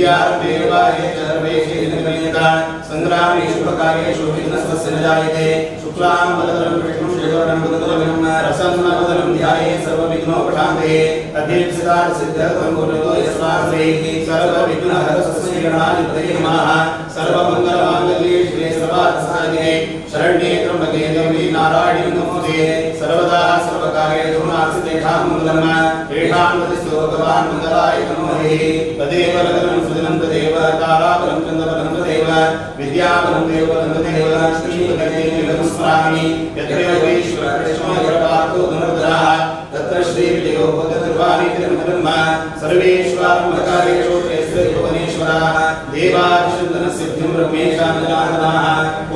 विद्यारम्भे विवाहे च सर्वेषु निगमयता संग्रामेषु प्रकारेषु विघ्नस्तस्य न जायते शुक्लां वरदं विष्णुं शशिवर्णं चतुर्भुजं प्रसन्नवदनं ध्याये सर्वविघ्नोपशान्तये अभीप्सितार्थसिद्ध्यर्थं गुरुतो यस्मात् सर्वविघ्नहरसस्य गणाधिपतये नमः सर्वमङ्गलमाङ्गल्ये शिवे सर्वार्थसाधिके शरण्ये त्र्यम्बके देवी नारायणी नमोस्तुते सर्वदा सर्वकार्येषु नास्ति तेषां मङ्गलम् तेषां गतिस्तो भगवान् मङ्गलाय तनोहरिः तदेव लगनं सुदिनं तदेव ताराबलं चन्द्रबलं तदेव विद्याबलं देवबलं तदेव श्रीपदे स्मरामि यत्र योगेश्वर कृष्णो यत्र धनुर्धरः तत्र श्रीविजयो भगवद्वाणी तिरुमलम्म सर्वेष्वारम्भकार्येषु भुवनेश्वराः देवादिशन्दनसिद्धिं रमेशानजनार्दनाः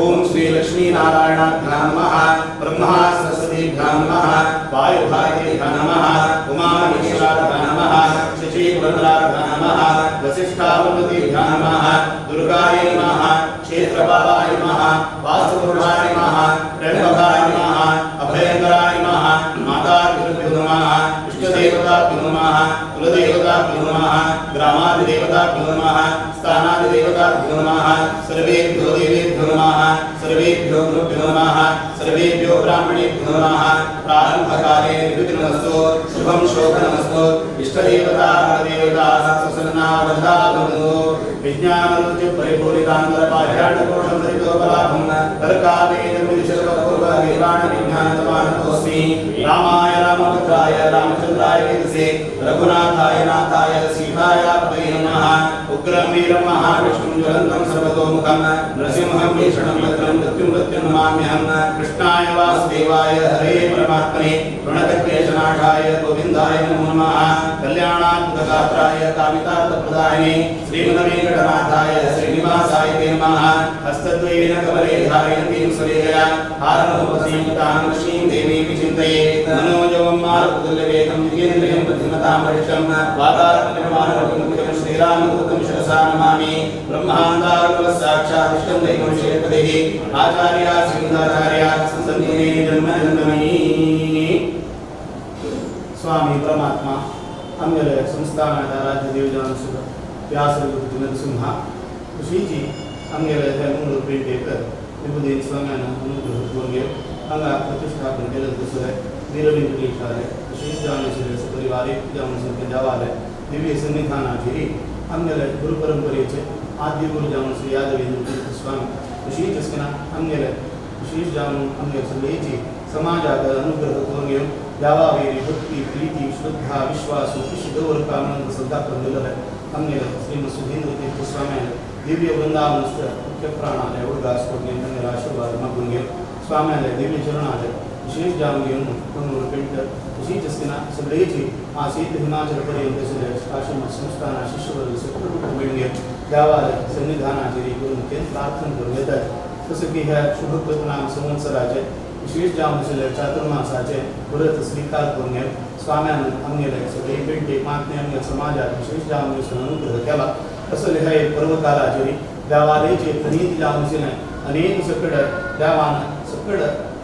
ॐ श्री लक्ष्मीनारायणाभ्यां नमः ब्रह्मा सरस्वतीभ्यां नमः वायुभारतीभ्यां नमः उमामहेश्वराभ्यां नमः शचीपुरन्दराभ्यां नमः वसिष्ठावन्तीभ्यां नमः दुर्गायै नमः क्षेत्रपालाय नमः वास्तुपुरुषाय नमः त्र्यम्बकाय नमः अभयङ्कराय नमः मातापितृभ्यो नमः इष्टदेवताभ्यो नमः कुलदेवताभ्यो नमः ग्रामादिदेवताभ्यो नमः स्थानादिदेवताभ्यो नमः सर्वेभ्यो देवेभ्यो नमः सर्वेभ्यो गुरुभ्यो नमः सर्वेभ्यो ब्राह्मणेभ्यो नमः प्रारम्भकाले विघ्नमस्तु शुभं शोभनमस्तु इष्टदेवता देवता सुसन्ना वरदा भवतु विज्ञानरुचि परिपूरितान्तरपायाण्डकोशं धरितोपलाभं तर्कावेदविदिशर्वपूर्वनिर्वाणविज्ञानतमानतोऽस्मि रामाय रामभद्राय रामचन्द्राय वेदसे रघुनाथाय नाथाय सीताय पतये नमः उग्रं वीरं महाविष्णुं ज्वलन्तं सर्वतोमुखं नृसिंहं भीषणं भद्रं मृत्युं मृत्युं नमाम्यहं कृष्णाय वासुदेवाय हरे परमात्मने प्रणतक्लेशनाशाय गोविन्दाय नमो नमः कल्याणात्मकगात्राय कामितार्थप्रदायिने श्रीमद्वेङ्कटनाथाय श्रीनिवासाय ते नमः हस्तद्वयेन कमले धारयन्तीं सुरेगया हारमोपसंयुक्तां लक्ष्मीं देवीं विचिन्तये मनोजवं मारुतुल्यवेगं जितेन्द्रियं बुद्धिमतां वरिष्ठं वातारनिर्माणमुख्यं श्रीरामदूतं शिरसा नमामि ब्रह्माण्डारुणः साक्षादिष्टं दैवं श्रीपतिः आचार्या श्रीमदाचार्या संसन्निधे जन्म जन्मनि स्वामी परमात्मा आमगेले संस्थानाच्या राज्य देवजान व्यासगुरु नरसिंहा ऋषीजी आमगेले हे मंगळूर पेंटेकर विभुदेन स्वाम्यान अनुग्रह करून घेवन हांगा प्रतिष्ठापन केलें दुसरें वीरवेंकटेशाले विशेष जावन आशिल्ले परिवारीक जावन आशिल्ले देवाले दिव्य सन्निधानाचेर आमगेले गुरु परंपरेचे आद्य गुरु जावन श्री यादवेंद्र तीर्थ स्वामी विशेष आसतना आमगेले विशेष जावन आमगे सगळेची समाजाक अनुग्रह करून घेवन देवावेरी भक्ती प्रीती श्रद्धा विश्वास कशी दवरता म्हणून सद्दां करून दिलेले आमगेले श्रीमद सुधींद्र तीर्थ स्वाम्याले दिव्य वृंदावनस्थ मुख्य प्राणाले उडगास करून घेवन तांगेले आशीर्वाद मागून घेवन स्वाम्याले दिव्य चरणाले विशेष जावन घेवन कोंगूर पेंट तशीच आसतना सगळेची आसीत हिमाचल पर्यंत आशिल्ले आश्रम संस्थाना शिष्यवर्ग सगळे मेळून घेवन देवाले सन्निधानाचेर गुरुमुखेन प्रार्थना करून घेतात. तसं की ह्या शुभकृतनाम संवत्सराचे विशेष जावन आशिल्ले चातुर्मासाचे व्रत स्वीकार करून घेवन स्वाम्यान आमगेले सगळे पेंटे मातने आमगे समाजात विशेष जावन अनुग्रह केला. तसो ह्या एक पर्वकालाचेर देवालयचे खनीत जावन आशिल्लें अनेक सकड देवान सकड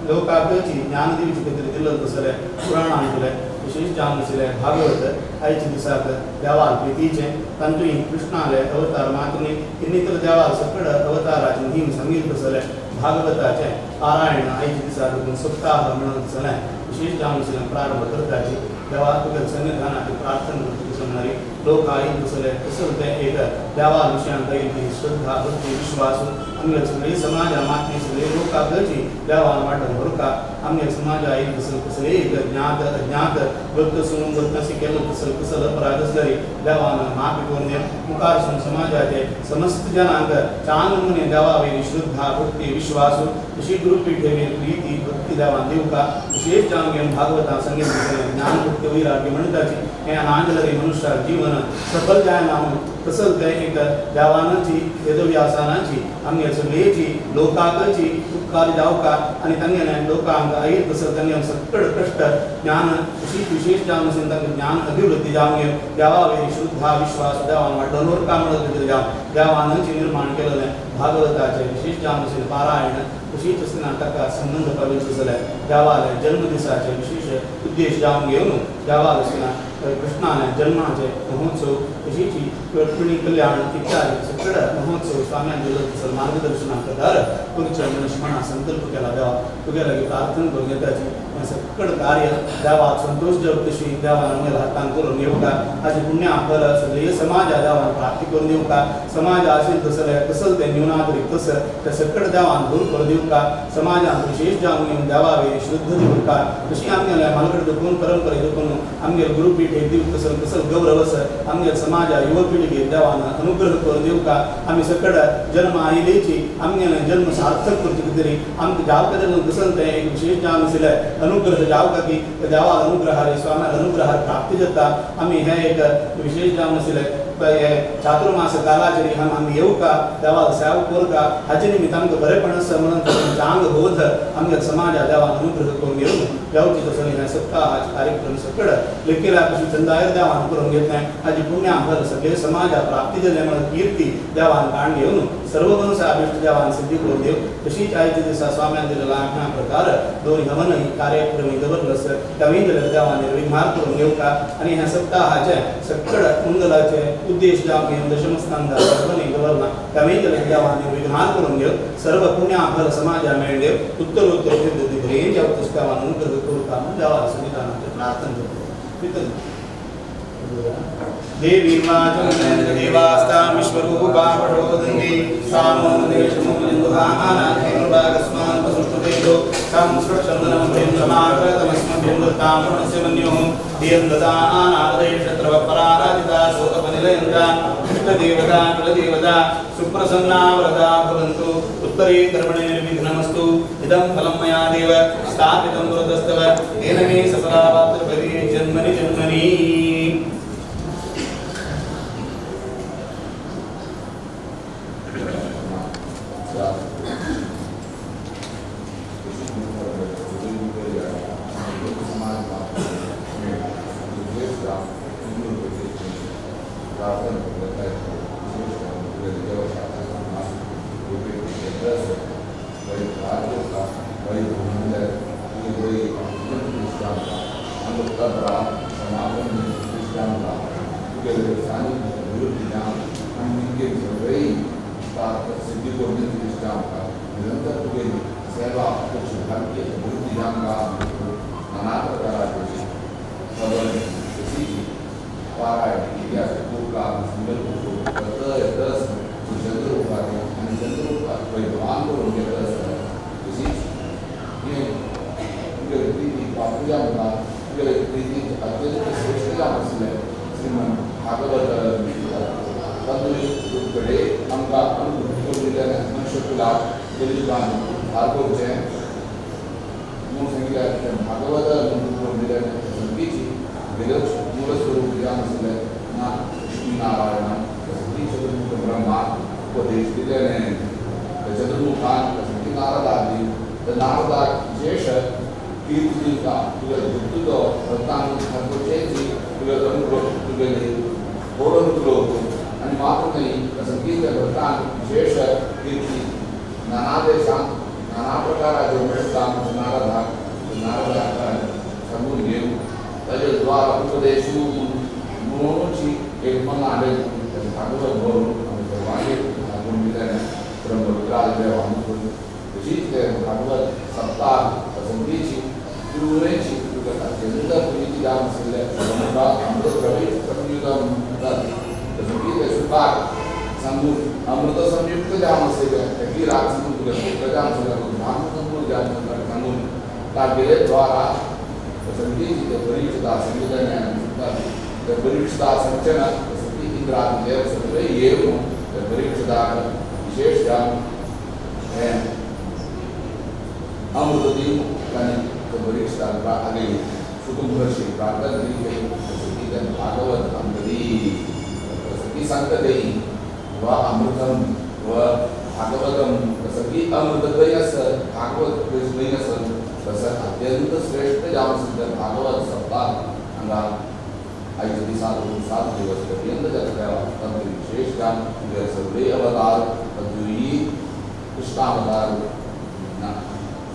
लोकांची ज्ञान दिवचे खातीर दिल्लें तसलें पुराणां दिलें विशेष जावन आशिल्लें भागवत आयच्या दिसाक देवाल प्रितीचें तांतूय कृष्णाले अवतार मातने इन्नीतर देवाल सकड अवताराचें थीम सांगीत तसलें भागवताचें पारायण आयच्या दिसाक सप्ताह म्हणून तसलें विशेष जावन आशिल्लें प्रारंभ करताची देवा तुका सन्निधानाची प्रार्थना करता सांगणारी लोक आयिल्ले तसले तसो तें एक देवा विशयांत आयिल्ली श्रद्धा भक्ती विश्वास आमगे सगळे समाजा मातने सगळे लोकांची देवान वाटण व्हरता आमगे समाजा आयिल्ले तसले कसले एक ज्ञात अज्ञात भक्त सुनून भक्ताशी केलं तसं कसं अपराध आसल्यार देवान माफी करून दिवन मुखार सून समाजाचे समस्त जनांक चांग नमुने देवा वयली श्रद्धा भक्ती विश्वास अशी गुरुपीठेवेर प्रीती भक्ती देवान दिवका विशेष जावन घेवन भागवता संगीत ज्ञान भक्ती वैराग्य म्हणटाची हें अनांजलरी मनुष्याक जीवन सफल जायना म्हणून तसंच तें एक देवानाची वेदव्यासानाची आमगे सगळेची लोकांची उपकार जावका आनी तांगेले लोकांक आयिल्लें तसं तांगे सकड कश्ट ज्ञान अशी विशेष जावन आसून तांकां ज्ञान अभिवृद्धी जावन घेवन देवा वयली श्रद्धा विश्वास देवान वाडोवन व्हरता म्हणत खातीर जावन देवानच निर्माण केलेलें भागवताचें विशेष जावन आशिल्लें पारायण तशीच आसतना ताका संबंद पाविल्लें जाल्यार देवाले जल्मदिसाचे विशेष उद्देश जावन घेवन देवाल आसतना कृष्णाने जन्माचे महोत्सव तशीच रुक्मिणी कल्याण इत्यादी सगळं महोत्सव स्वाम्यान दिलो तसं मार्गदर्शना प्रकार करूचे म्हणून स्मरणा संकल्प केला देवा तुगे लागीं प्रार्थना करून घेताची सगळं कार्य देवाक संतोष जावं तशी देवान आमगेल्या हातान करून घेवका हाची पुण्य फल सगळे समाजा देवान प्राप्ती करून दिवका समाज आशिल्लें तसलें कसल तें न्यूनातरी तसं तें सगळं देवान दूर करून दिवका समाजान विशेष जावन येवन देवावे शुद्ध दिवका तशी आमगेल्या मालगड देखून परंपरे देखून आमगेले गुरुपीठ एक दिवक तसल कसल गौरव आसा आमगेले समाजा युव पिळगे देवान अनुग्रह करून दिवका आमी सगळं जन्म आयिल्लीची आमगेले जन्म सार्थक करचे खातीर आमकां जावका तें कसल तें एक विशेष जावन आशिल्लें अनुग्रह जावका की देवाक अनुग्रहार स्वाम्याक अनुग्रहार प्राप्ती जाता आमी हें एक विशेष जावन आशिल्लें हे चातुर्मास कालाचेर आमी येवका देवाक सेवा करका हाचे निमित्त आमकां बरेपण आसा म्हणून चांग बोध आमगे समाजा देवान अनुग्रह करून घेवन जावची तसो हें सप्ताहाचे कार्यक्रम सगळं लेखिला कशी चंदायर देवान करून घेतलें हाची पुण्या फल सगळे समाजा प्राप्ती जालें म्हणून कीर्ती देवान काण घेवन सर्व मनुष्य अभिष्ट देवान सिद्धी करून देव तशीच आयच्या दिसा स्वाम्यान दिलेला आज्ञा प्रकार दोन हवन कार्यक्रम दवरलो आसा तमी दिलेल्या देवान निर्विघ्नार करून घेवका आनी ह्या सप्ताहाचे सगळं मंगलाचे उद्देश जावन घेवन दशमस्कंदा सर्वनी दवरला तमी दिलेल्या देवान निर्विघ्नार करून घेव सर्व पुण्या फल समाजा मेळ्ळे उत्तरोत्तर अभिवृद्धी बरें जावं तशें देवान अनुग्रह करुका म्हणून देवा सन्निधानाचेर प्रार्थना करता. देवी वाचं देवास्तां विश्वरूपा पठोदन्ति सामो देशमुनिन्दुहानाथेनुभागस्मान् वसुष्टुतेजो संसृक्षन्दनं प्रेमसमागतमस्मभ्यं दत्तामृणस्य मन्युः धियं ददा आनादयक्षत्रवपराराजिता शोकपनिलयन्ता इष्टदेवता कुलदेवता सुप्रसन्ना वरदा भवन्तु उत्तरे कर्मणे निर्विघ्नमस्तु इदं फलं मया देव स्थापितं वरदस्तव तेन मे सफलावाप्तिर्भवे जन्मनि जन्मनि.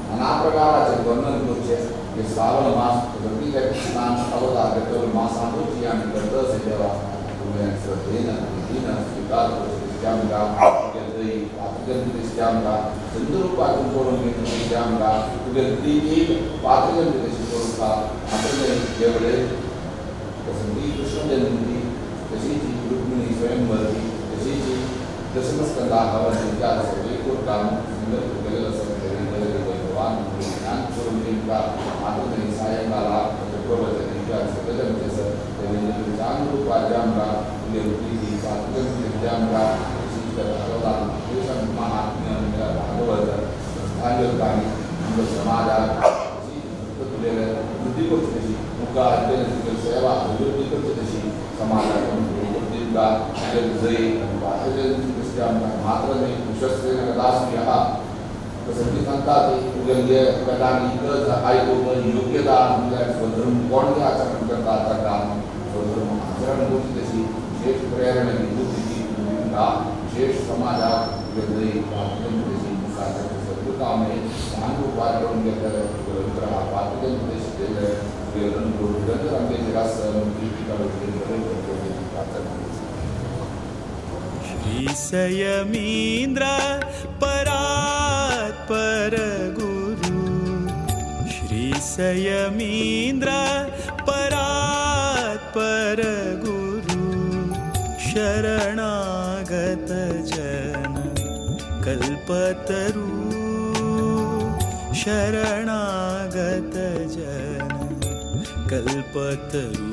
नाना प्रकाराचे वर्णन करचें. हे श्रावण मास प्रति स्नान अवतार घेतलो मासांतूच आमी करता सेवा तुवें श्रद्धेन विधीन स्विकार करचें आमकां तुगे दही पात्रजन दिसता आमकां चंद्ररूपातून करून घेतली आमकां तुगे प्रितीक पात्रजन तशी करूंका मात्र देवळे तशी कृष्ण जयंती तशीच रुक्मिणी स्वयंवरची तशीच दशमस्कंदा हवन इत्यादी सगळे करता सुंदर केलेलो आसा भगवान ज्ञान करून दिवका मात्र सायंकाला प्रवचन इत्यादी सगळें आमचें देवेंद्र रूपाचें आमकां तुगे प्रिती पात्रजन आमकां महात्म्य भागवत संस्थान आमच्या समाजाक वृद्धी करची तशी मुखार तुगे सेवा अभिवृद्धी करची तशी समाजाक दिवका जय पात्रजन आमकां मात्र न्हय विश्वसेन दास आहा संगीत सांगता ती तुगे कथांनी गरज आयकून योग्यता म्हणल्यार स्वधर्म कोण आचरण करता ताका स्वधर्म आचरण करची तशी विशेष प्रेरणा बुद्धीची दिवका विशेष समाजाक तुगे पात्रजन तशी मुखार सगळं काम हे ल्हान रूपार करून घेतले अनुग्रह पात्रजन तशी दिले तुगे रंग आमचे रस प्रार्थना. श्री सयमींद्र परात्पर गुरु श्री सयमींद्र परात्पर गुरु शरणागत जन कल्पतरु शरणागत जन कल्पतरु.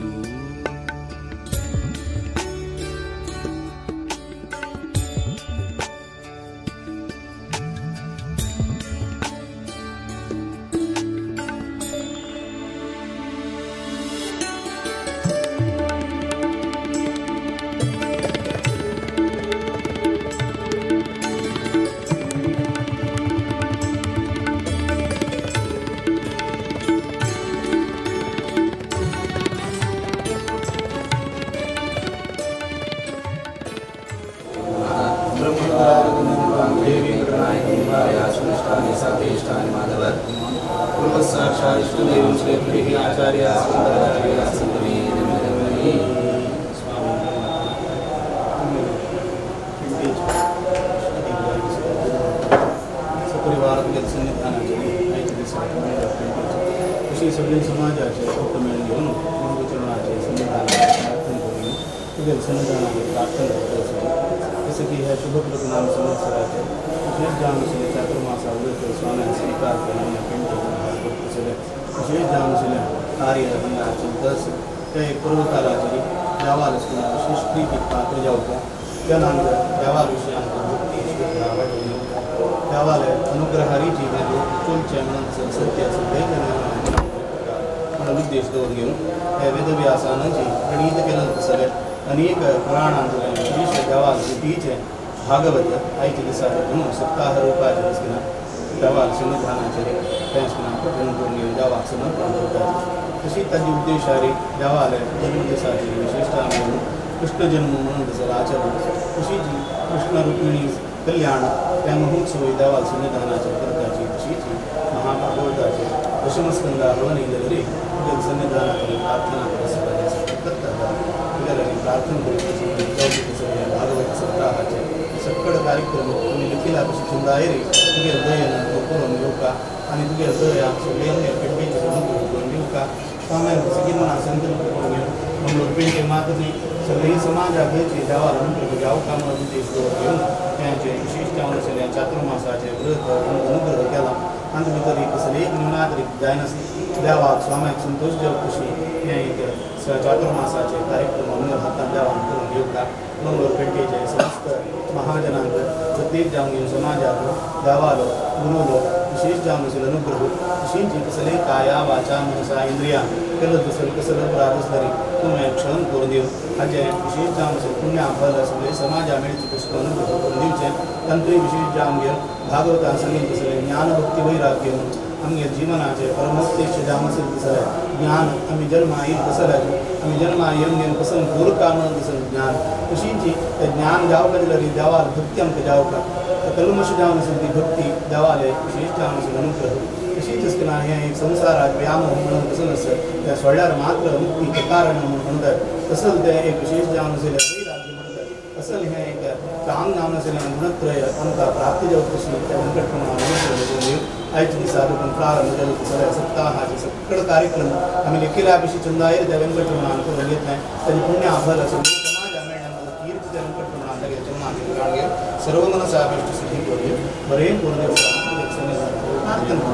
अनेक पुराणांतले विशेष देवाल बुद्धीचे भागवत आयचे दिसा सप्ताह रूपाचे दिसना देवाल सन्निधानाचे तें पठण करून घेवन देवाक समर्पण करतात. तशीच ताजी उद्देश आरी देवाल जन्म दिसाचे विशेषता म्हणून कृष्ण जन्म म्हणून दिसला आचरण तशीच कृष्ण रुक्मिणी कल्याण त्या महोत्सव देवाल सन्निधानाचे करताची तशीच महाभागवताचे दशमस्कंदा हवन इल्ले सन्निधानाचे प्रार्थना करतात. प्रार्थना करून भागवत सप्ताहाचे सगळे कार्यक्रम तुमी लिखिला प्रशिक्षण दायरे तुगे दयन करून घेवका आनी तुगे दया सगळ्यांनी पेंटेचे अनुग्रह करून दिवका. स्वाम्यान सगळी मना संकल्प करून घेवन मंगळूर पेंटे मात्र न्ही सगळी समाजाक देवार अनुग्रह जावका म्हणून उद्देश दवर घेवन तेंचे विशेष जावन आशिल्लें चातुर्मासाचे व्रत अनुग्रह केला. तातूंत भितर एक कसलें एक न्यूनात जायनासली देवाक स्वाम्याक संतोश जावप कशी हें एक चातुर्मासाचे कार्यक्रम मंगळ हातान देवान करून घेवका. मंगळूर पेंटेचे समस्त महाजनांक प्रत्येक जावन घेवन समाजाक देवालो गुरुलो विशेष जावन आशिल्लो अनुग्रह तशीच कसले काया वाचा मनसा इंद्रिया केलो दुसरो कसलो अपराध आसलो तुवें क्षम करून दिव हाजें विशेष जावन आशिल्लें पुण्य फल सगळें समाजा मेळचें तशें अनुग्रह करून दिवचें. तांतूय विशेष जावन घेवन भागवता संगीत सगळें ज्ञान भक्ती वैराग्य आमगे जीवनाचे परमोद्देश जावन आशिल्लें दिसलें ज्ञान आमी जन्मा येयल कसलें आमी जन्मा येवन घेवन कसं गुरुका म्हणून दिसलें ज्ञान तशीच तें ज्ञान जावका जाल्यार देवार भक्ती आमकां जावका कल्मश जावन आशिल्ली ती भक्ती देवाले विशेष जावन आशिल्लो अनुग्रह तशीच विशेष करून हें एक संवसाराक व्यामोह म्हणून कसो आसता त्या सोडल्यार मात्र मुक्तीचें कारण म्हणून म्हणटात तसंच तें एक विशेष जावन आशिल्लें वैराग्य म्हणटात असल हें एक चांग जावन आशिल्लें गुणत्रय आमकां प्राप्ती जावची तशी त्या वेंकटरमणा आयच्या दिसा देखून प्रारंभ जालो सगळ्या सप्ताहाचे सगळे कार्यक्रम आमी लेखिल्या भशेन चंदायर त्या वेंकटरमणान करून घेतलें ताजें पुण्य आभार आसून समाजा मेळ्ळें कीर्ती त्या वेंकटरमणान तागे जन्माक काडगे सर्व मनसा अभिष्ट सिद्धी करूया बरें करून प्रार्थना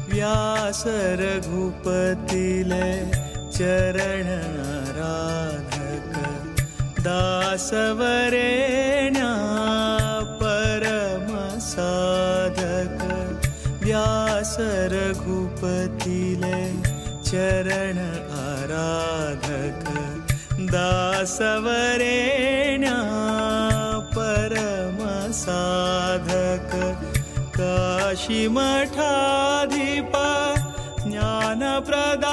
व्यास रघुपतिले चरण आराधक दासवरेण्या परम साधक व्यास रघुपतिले चरण आराधक दासवरेण्या परम साधक काशी मठाधिप ज्ञानप्रदायक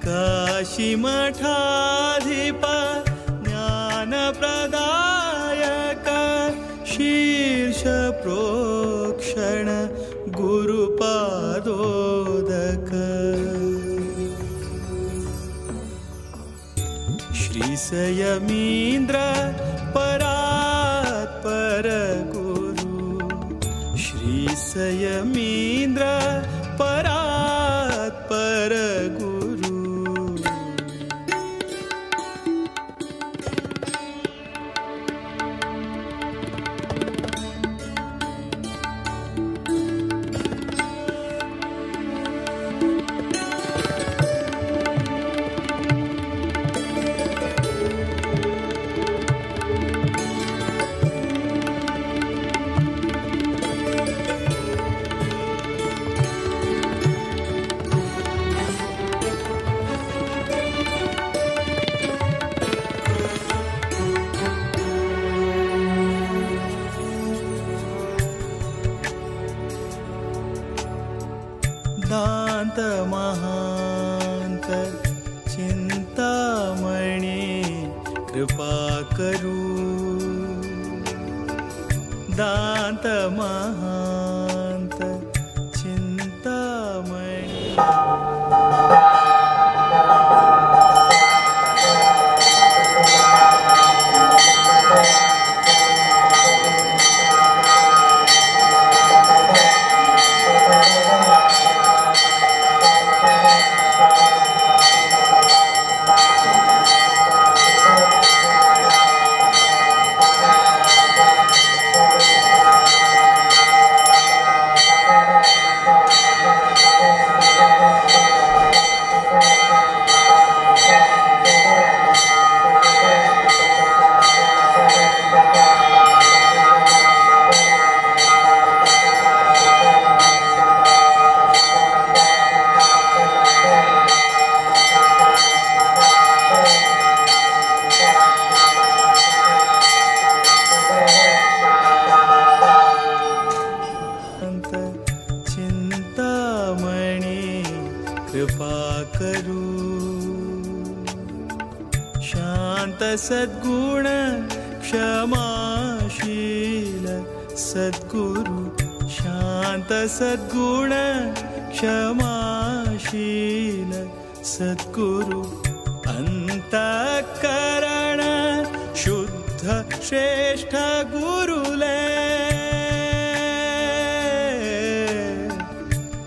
काशी मठाधिप ज्ञानप्रदायक शीर्ष प्रोक्षण गुरुपादोदक श्रीसयमींद्र परात्पर गुरु श्रीसयमींद्र परात्पर गुरु। दांत महांत चिंतामणि कृपा करू दांत महांत चिंतामणि। कृपा करू। शांत सद्गुण क्षमाशील सद्गुरु, शांत सद्गुण क्षमाशील सद्गुरु, अंतःकरण शुद्ध श्रेष्ठ गुरुले,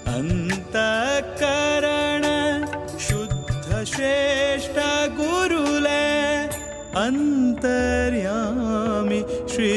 अंतःकरण शुद्ध श्रेष्ठ गुरुले, अंतर्यामी श्री